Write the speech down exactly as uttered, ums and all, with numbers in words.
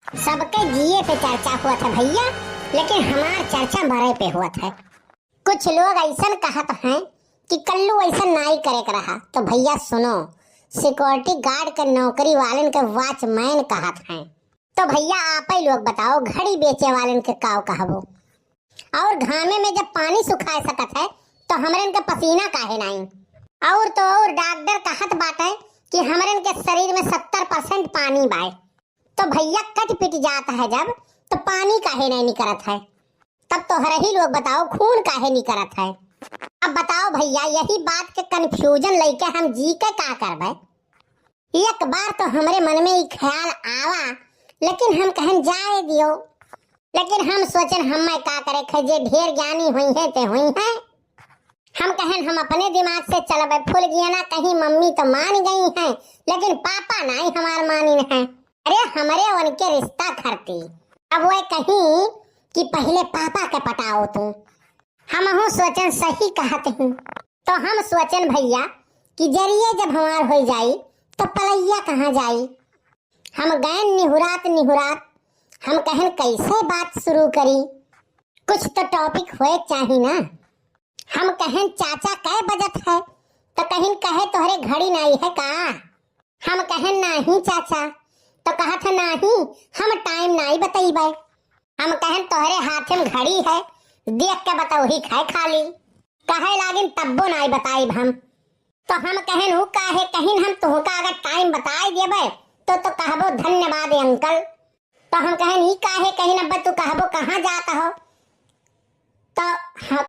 सबके जिए पे चर्चा होत है भइया, लेकिन हमार चर्चा मरे पे होत है। कुछ लोग अइसन कहत हैं कि कल्लू अइसन नाई करे के रहा। तो भइया सुनो, सिक्योरिटी गार्ड के नौकरी वालन के वॉचमैन कहत हैं। तो भइया आपै लोग बताओ, घड़ी बेचे वालन के काव कहबो? और घामे में जब पानी सुखाए सकत है, तो हमरन के पसीना काहे नाई? और तो और डॉक्टर कहत बाटे कि हमरन के शरीर में सत्तर परसेंट पानी बाय। तो भइया कट पिट जात है जब, तो पानी काहे नाई निकरत है? तब तोहरे ही लोग बताओ, खून काहे निकरत है? अब बताओ भइया, यही बात के कन्फ्यूजन लइके हम जी के का करबे? एक बार तो हमरे मन में ई ख्याल आवा, लेकिन हम कहन जाए दियो। लेकिन हम सोचन, हम मैं का करे खे, जे ढेर ज्ञानी होइहैं ते होइहैं। हम कहन हम अपने दिमाग से चलबे, फुलगियना कहीं मम्मी तो मान गई हैं, लेकिन पापा नाई हमार मानिन हैं। अरे हमरे उनके रिश्ता खरती। अब वह कहीं कि पहिले पापा के पटाओ तू। हमहू सोचन सही कहत ही। तो हम सोचन भइया कि जरिए जब हमार होइ जाई तो पलैया कहाँ जाई? हम गयन निहुरात निहुरात, हम कहन कैसे बात शुरू करी, कुछ तो टॉपिक होए चाही ना। हम कहन चाचा कै बजत है? तो कहिन कहे तोहरे घड़ी नाई है का? हम कहन नाही चाचा। तो कहत है नाही, हम टाइम नाई बतइबे। हम कहन तोहरे हाथे में घड़ी है, देख के बतौही खाए खाली। कहे लागिन तब्बो नाई बताइब हम। तो हम कहन ऊ काहे कहिन हम तुहका अगर टाइम बताए देबे तो, तो कहबो धन्यवाद अंकल। तो हम कहन ई काहे कहिन अब्बा तू कहबो कहाँ जात हो? तो हम